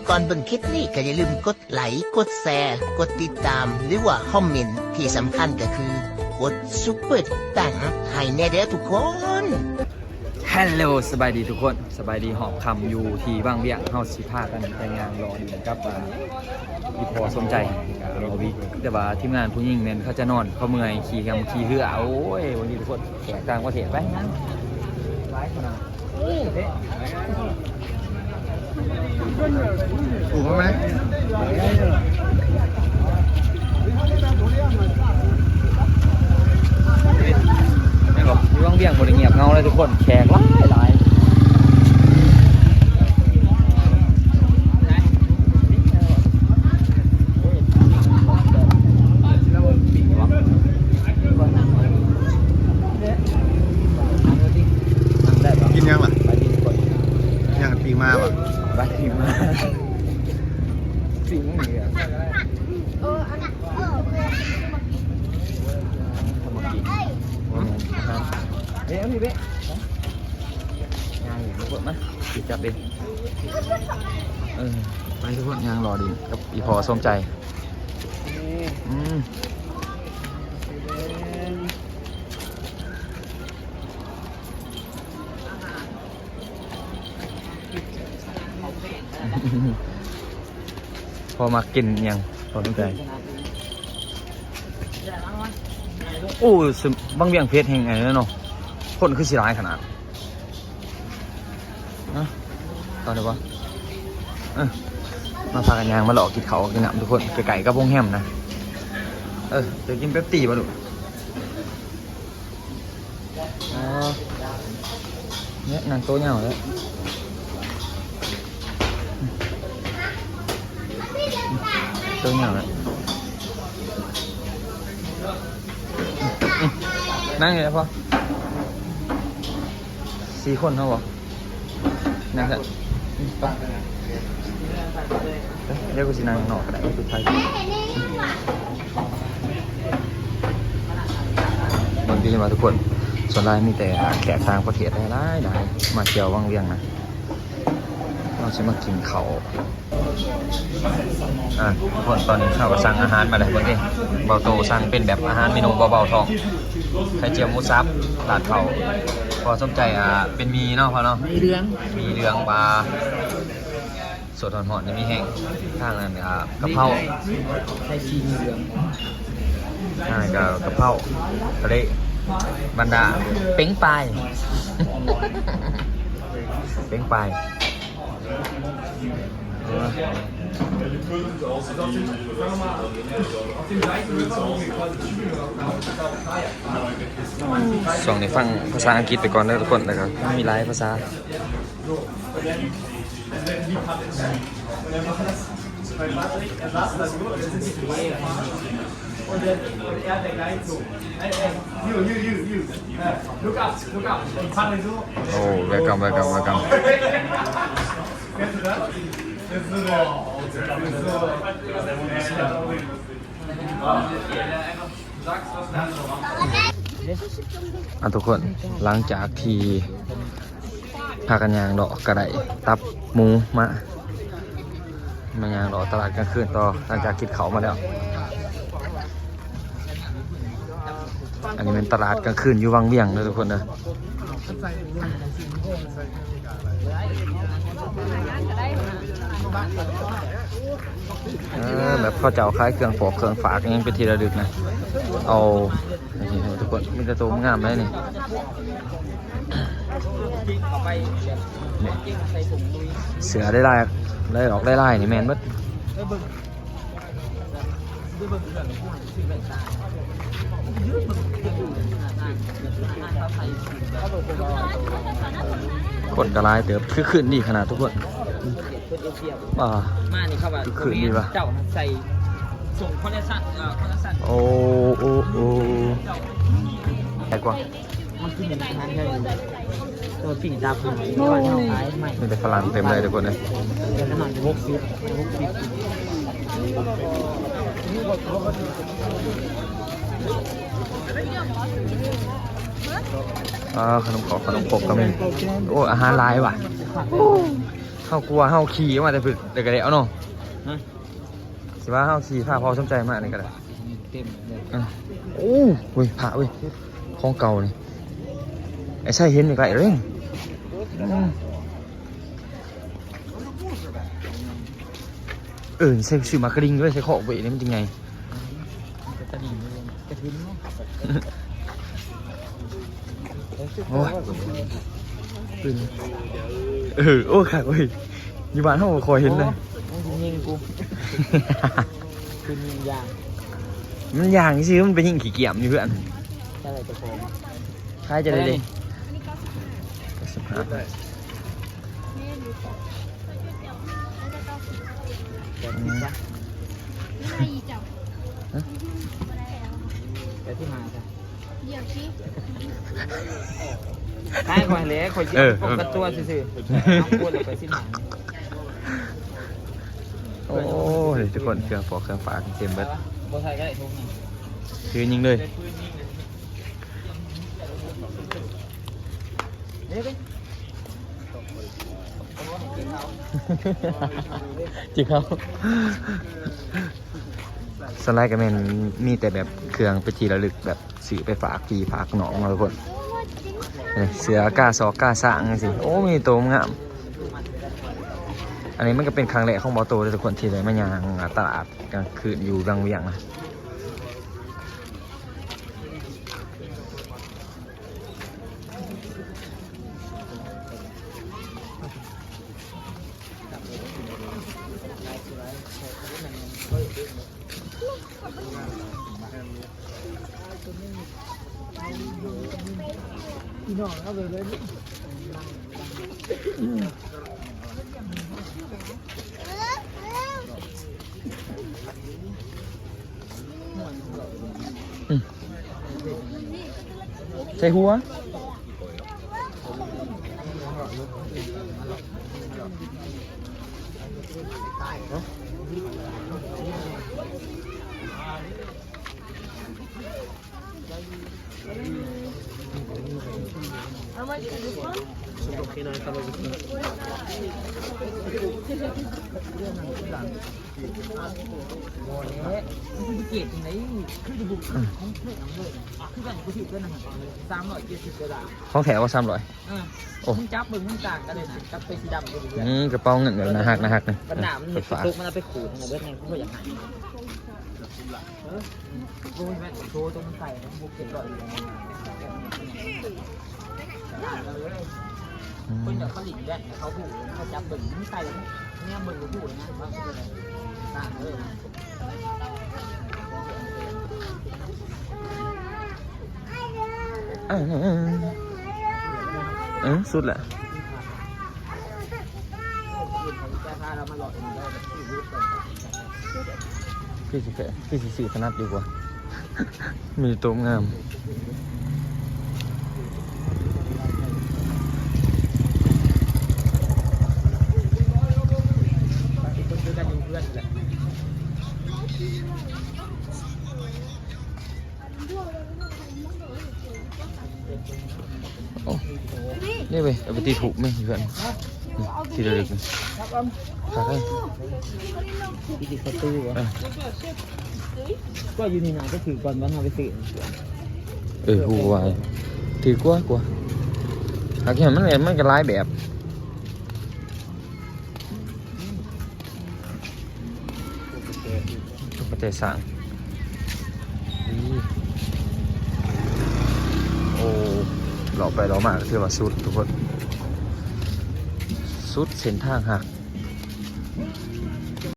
ກ່ອນເບິ່ງຄລິບນີ້ກໍຢ່າລືມກົດໄລ, ກົດແຊ, ກົດຕິດຕາມ ຫຼືວ່າຄອມເມັນ, ທີ່ສຳຄັນກໍຄືກົດຊຸບເປີຕັງໃຫ້ແດ່ເດີທຸກຄົນ. ຮາໂລ ສະບາຍດີທຸກຄົນ, ສະບາຍດີຮອບຄ່ຳຢູ່ທີ່ວັງວຽງ. ເຮົາຊິພາກັນໄປຍ່າງເລາະຫຼິ້ນກັບ ອາ ອີ່ພໍ່ສົມໃຈກັບບໍ່ວິກ, ແຕ່ວ່າທີມງານຜູ້ຍິງແມ່ນເຂົາຈະນອນ, ເຂົາເມື່ອຍຂີ່ແຮມຂີ່ເຮືອ. ໂອ້ຍ ວັນນີ້ທຸກຄົນ ແຂກຕ່າງປະເທດໄປ ປູກມາໄໝ? ແມ່ນບໍ່? ຢູ່ວັງວຽງບໍ່ໄດ້ງຽບເຫງົາເລີຍທຸກຄົນ, ແຂກຫຼາຍໆ. ກິນຫຍັງລະ? ຫຍັງ ປີ້ງໝາບໍ່? ປີ້ງໝາ. ເອີ ອັນນັ້ນ ເອີ ເອົາມາກິນ. ເອີ ເອົາມາກິນ. ເອີ ເອົານີ້ເບະ ຍ່າງນີ້ ມາກົດມາ ຊິຈັບເອງ. ເອີ ໄປທຸກຄົນ ຍ່າງເລາະຫຼິ້ນກັບອີ່ພໍ່ສົມໃຈ. ອືມ ພໍ່ມັກກິນຫຍັງ? ພໍ່ສົມໃຈ. ໂອ້ ວັງວຽງເພດແຮງອັນນີ້ເນາະ, ຄົນຄືຊິຫຼາຍຂະໜາດ. ເອົ້າ ຕໍ່ໄດ້ບໍ່? ເອີ ມາພາກັນຍ່າງມາເລາະກິນເຂົ້າກິນນ້ຳທຸກຄົນ, ໃກ້ໆກັບໂຮງແຮມນະ. ເອີ ຈະກິນເປັບຕີບໍ່ລູກ? ອໍ ເນຍ ນັ່ງໂຕະຍາວເລີຍ ໂຕະຍາວເລີຍ. ອືມ ອືມ ນັ່ງນີ້ແຫຼະພໍ່ ສີ່ຄົນເຮົາບໍ່? ນັ່ງຊະ ອືມ ໄປ ດຽວກູຊິນັ່ງນອກກໍໄດ້ ສຸດທ້າຍ ເບິ່ງດີວ່າທຸກຄົນ ສ່ວນຫຼາຍມີແຕ່ແຂກຕ່າງປະເທດຫຼາຍໆ ມາທ່ຽວວັງວຽງນະ. ເຮົາຊິມາກິນເຂົ້າ ອ່າ ທຸກຄົນ ຕອນນີ້ເຮົາກໍສັ່ງອາຫານມາແລ້ວ. ເບິ່ງເດ້ ເບົາໂຕສັ່ງເປັນແບບອາຫານເມນູເບົາໆທ້ອງ ໄຂ່ຈຽວໝູສັບ ລາດເຂົ້າ. ພໍ່ສົມໃຈ ອ່າ ເປັນໝີ່ເນາະພໍ່ເນາະ ໝີ່ເຫຼືອງ ໝີ່ເຫຼືອງ ປາສົດຮ້ອນໆ ນີ້ມີແຮງ. ທາງນັ້ນ ອ່າ ກະເພົາ ໄຂ່ຊີໝີ່ເຫຼືອງ ທາງນັ້ນກໍກະເພົາທະເລ ບັນດາ ເປັງປາຍ ເປັງປາຍ. ຊ່ວງນີ້ຟັງພາສາອັງກິດໄປກ່ອນເດີທຸກຄົນ ແລ້ວກໍມີຫຼາຍພາສາ. Oh, welcome, welcome, welcome. ອ່ະ ທຸກຄົນ ຫຼັງຈາກທີ່ພາກັນຍ່າງເລາະ ກໍໄດ້ຕັບໝູມາ ມາຍ່າງເລາະຕະຫຼາດກາງຄືນຕໍ່ ຫຼັງຈາກກິນເຂົ້າມາແລ້ວ. ອັນນີ້ແມ່ນຕະຫຼາດກາງຄືນຢູ່ວັງວຽງເດີທຸກຄົນເດີ. ເອີ ແບບເຂົາເຈົ້າຂາຍເຄື່ອງຟອກເຄື່ອງຝາກຫຍັງເປັນທີ່ລະລຶກນະ. ເອົາ ນີ້ທຸກຄົນ ມີແຕ່ໂຕງາມເລີຍນີ້. ນີ້ ເສື້ອໄດ້ລາຍ ໄດ້ອອກໄດ້ລາຍນີ້ແມ່ນເບິດ. ຄົນກໍຫຼາຍເຕີບ ຄືຄື້ນດີຂະໜາດທຸກຄົນ. ອ່າ ມານີ້ເຂົາວ່າຄືຄື້ນດີວ່າ ເຈົ້າໃສ່ສົ່ງຄົນລະຊັ້ນ ເອີ ຄົນລະຊັ້ນ. ໂອ້ ໂອ້ ໂອ້ ໃຫຍ່ກວ່າ. ມັນຄືມີອາຫານແທ້ຢູ່ ແຕ່ວ່າປີ້ງຕັບຫັ້ນ ໂອ້ຍ ບ້ານເຮົາຂາຍໃໝ່ ມີແຕ່ຝຣັ່ງເຕັມເລີຍທຸກຄົນເອີຍ. ເປັນປະມານຫົກສິບ ຫົກສິບ. ອ່າ ຂະໜົມຂອກ ຂະໜົມຄົກກໍມີ. ໂອ້ ອາຫານຫຼາຍວ່າ. ເຮົາ ກວ່າເຮົາຂີ່ມາແຕ່ພຸ້ນ ແລ້ວກໍໄດ້ເອົາເນາະ. ຮະ? ຊິວ່າເຮົາຂີ່ພາພໍ່ສົມໃຈມານີ້ກໍໄດ້. ເຕັມເລີຍ. ອືມ. ໂອ້ ເວີຍ ພະເວີຍ ຂອງເກົ່ານີ້ ໄອ້ໄຊເຫັນໃກ້ໆເລີຍ. ອືມ. ເອີ ໃສ່ ຊື້ໝາກກະລິງເວີຍ ໃສ່ຄອກເວີຍ ນີ້ມັນຈຶ່ງໃຫຍ່. ໂອ້ຍ ເອີ ໂອ້ ຄັກເວີຍ ຢູ່ບ້ານເຮົາບໍ່ຄ່ອຍເຫັນເລີຍ. ໂອ້ ມັນຊິຍິງກູ ຄືຍິງຢາງ ມັນຢາງຊື່ ມັນໄປຍິງຂີ້ກຽມຢູ່ເພື່ອນ. ໃຊ່ເຈົ້າຂອງ ຂາຍຈະໄດ້ເດ້. ເກົ້າສິບຫ້າ. ອືມ. ແປດສິບຫ້າ ຈ້ະ. ຂາຍຂ້ອຍແຫຼະ ຂ້ອຍຊິເອົາ ເອີ ປ້ອງກັນຕົວຊື່ໆ. ເອົາຄົນລະແປດສິບຫ້າ. ໂອ້ຍ ທຸກຄົນ ເຄື່ອງຟອກເຄື່ອງຝາກເຕັມເບິດ. ບໍ່ໃສ່ກໍໄດ້ ທຸງນີ້ ຄືຍິງເລີຍ. ຈິງເຂົາ ສ່ວນຫຼາຍກໍແມ່ນມີແຕ່ແບບເຄື່ອງເປັນທີ່ລະລຶກ ແບບຊື້ໄປຝາກພີ່ຝາກນ້ອງເນາະທຸກຄົນ. ນີ້ ເສື້ອກາຊອກກາຊ້າງຈັ່ງຊີ້. ໂອ້ ມີໂຕງາມ. ອັນນີ້ມັນກໍເປັນຄັ້ງແລກຂອງບ່າວໂຕເດ້ທຸກຄົນ ທີ່ໄດ້ມາຍ່າງຕະຫຼາດກາງຄືນຢູ່ວັງວຽງນະ. ອືມ ໃສ່ຫົວ. ຂອງແທ້ບໍ່ ສາມຮ້ອຍ? ເອີ ໂອ້ ມຶງຈັບເບິ່ງ ມັນຕ່າງກັນເລີຍນະ ກັບໂຕສີດຳ. ອືມ ກະເປົາເງິນແບບໜ້າຮັກ ໜ້າຮັກນະ. ບັນດາມັນ ເອີ ເຮັດ ໄປຝາກ ຕົກມັນເອົາໄປຂູດນະ ເບິດແຮງ ຜູ້ຢາກໃຫ້. ເອີ ໂອ້ຍ ແມ່ນໂຊຕົວມັນໃສ່ ມັນບໍ່ເກັບດອກ. ອືມ ເພິ່ນຢາກຜະລິດແບບເຂົາຮູ້ ເຂົາຈັບເບິ່ງ ມັນໃສ່ແນມເບິ່ງ ກະຮູ້ນະ ວ່າມັນເປັນຫຍັງ. ເອີ ເອີ ເອີ ສຸດລະ. ຄືຊິແຂງ ຄືຊິຊື້ຖະໜັດດີກວ່າ ມີໂຕງາມ. ໂອ້ ນີ້ເວີຍ ເອົາໄປຕິດຮູບແມ່ນເພື່ອນ ທີ່ລະລຶກນີ້. ຄັກເລີຍ ທີ່ຕິດປະຕູຫວະ. ເອີ ກໍຢູ່ນີ້ໜ້າຈະຖືກກ່ອນ ວັນເຮົາໄປຊື້. ເອີ ຮູ້ວ່າຖືກກວ່າ ກວ່າ ຫາກແມ່ນມັນ ມັນກໍຫຼາຍແບບ. ຕຸກກະແຕຊ້າງ. ໂອ້ ເລາະໄປເລາະມາກໍຖືວ່າສຸດທຸກຄົນ ສຸດເສັ້ນທາງຮັກ.